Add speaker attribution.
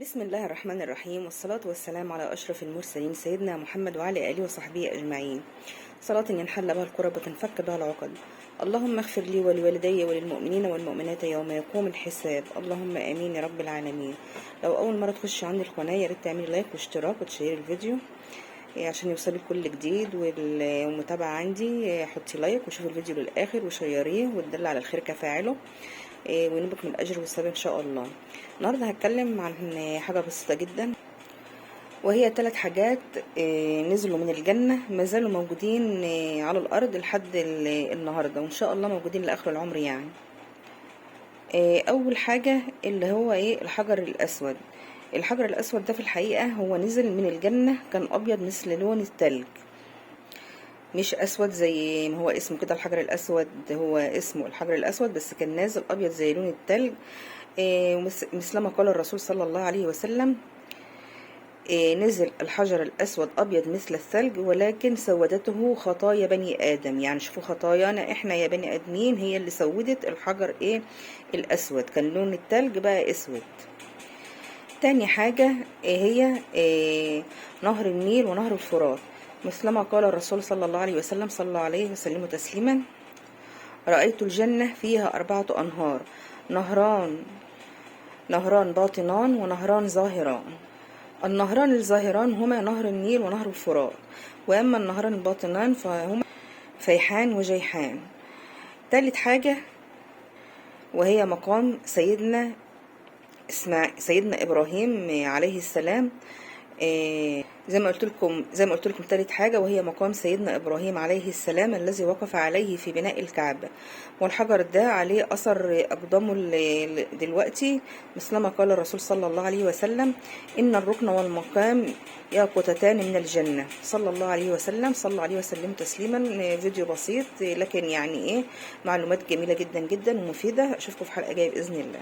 Speaker 1: بسم الله الرحمن الرحيم، والصلاة والسلام على أشرف المرسلين سيدنا محمد وعلى آله وصحبه أجمعين. صلاة ينحل بها الكرب وتنفك بها العقد. اللهم اغفر لي ولوالدي وللمؤمنين والمؤمنات يوم يقوم الحساب، اللهم آمين يا رب العالمين. لو أول مرة تخش عندي القناة يا ريت تعملي لايك واشتراك وتشير الفيديو عشان يوصلك كل جديد والمتابعة عندي. حطي لايك وشوفي الفيديو للآخر وشيريه وتدل على الخير كفاعله وينوبك من الأجر والثواب إن شاء الله. النهاردة هتكلم عن حاجة بسيطة جدا، وهي 3 حاجات نزلوا من الجنة ما زالوا موجودين على الأرض لحد النهاردة، وإن شاء الله موجودين لآخر العمر. يعني أول حاجة اللي هو الحجر الأسود. الحجر الأسود ده في الحقيقة هو نزل من الجنة كان أبيض مثل لون التلج، مش أسود زي ما هو اسمه كده الحجر الأسود، هو اسمه الحجر الأسود بس كان نازل أبيض زي لون التلج. مثلما قال الرسول صلى الله عليه وسلم، نزل الحجر الأسود أبيض مثل الثلج ولكن سودته خطايا بني آدم. يعني شوفوا خطايانا إحنا يا بني آدمين هي اللي سودت الحجر الأسود، كان لون الثلج بقى أسود. تاني حاجة هي نهر النيل ونهر الفرات، مثلما قال الرسول صلى الله عليه وسلم، صلى عليه وسلم تسليما، رأيت الجنة فيها 4 أنهار، نهران باطنان ونهران ظاهران. النهران الظاهران هما نهر النيل ونهر الفرات، وأما النهران الباطنان فهما فيحان وجيحان. تالت حاجة وهي مقام سيدنا إبراهيم عليه السلام. زي ما قلت لكم تالت حاجة وهي مقام سيدنا إبراهيم عليه السلام الذي وقف عليه في بناء الكعبة، والحجر ده عليه أثر أقدامه دلوقتي، مثلما قال الرسول صلى الله عليه وسلم، إن الركن والمقام ياقوتتان من الجنة، صلى الله عليه وسلم. صلى عليه وسلم تسليما. فيديو بسيط لكن يعني معلومات جميلة جدا جدا ومفيدة. أشوفكم في حلقة جاية بإذن الله.